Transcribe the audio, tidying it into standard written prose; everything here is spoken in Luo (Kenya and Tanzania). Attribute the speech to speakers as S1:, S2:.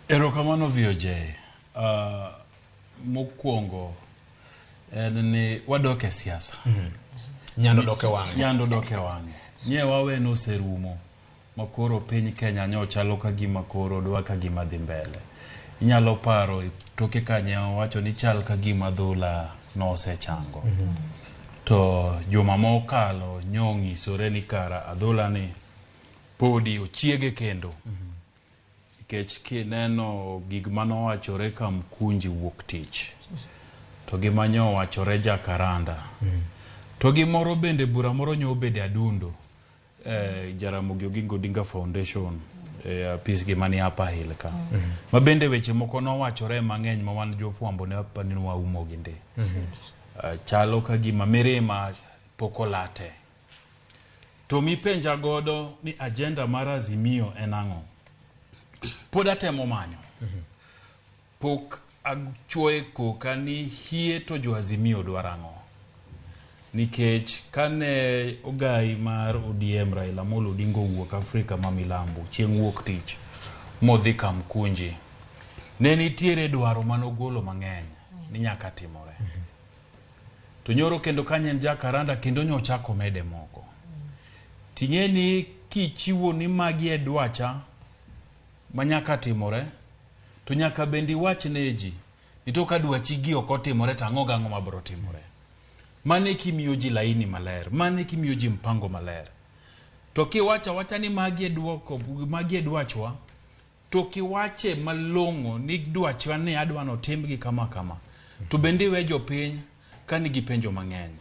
S1: Erokamano VOJ. Mokwongo en ni wadok e siasa.
S2: Nyando dok e wang'e.
S1: Nyando dok e wang'e. Nye wawe noserumo ma koro piny Kenya nyo chalo ka gima koro dwa ka gima dhi mbele. Inyalo paro e toke ka nye owacho ni chal ka gima adhola nosechango. To juma mokalo nyong'isore ni kara adhola ni podi ochiege kendo. Nikech kineno gik manowachore Kamkunji wuok tich, to gi manyowachore Jakaranda, to gi moro bende bura moro nyobede Adundo, Jaramogi Oginga Odinga Foundation, apis gi mani Upper Hill ka. Ma bende weche moko nowachore mang'eny ma wan jofwambo ne apani ni waumo gi ndi. Chalo ka gima mirima pok olate. To mipenja godo ni agenda mar Azimio en ang'o? Pod atemo manyo. Pok achuoye koka ni hie to jo Azimio dwaro ang'o. Nikech kane ogai mar ODM Raila Amolo Odinga owuok Afrika ma Milambo chieng' wuok tich modhi Kamkunji, ne nitiere dwaro manogolo mang'eny ni nyaka timore. To nyoro kendo kanye en Jakaranda kendo nyochako mede moko. Ting'e ni kichiwo ni magi e dwacha manyaka timore, to nyaka bende iwach ne ji ni to ka dwachi gi ok otimore to ang'o gang'o mabiro timore. Mano e kimiyo ji laini maler, mano e kimiyo ji mpango maler. To kiwacho awacha ni magi e dwoko, magi e dwachwa, to kiwache malong'o ni dwachwa ni adwa notimgi kama kama, to bende iwe jopiny ka nigi penjo mang'eny.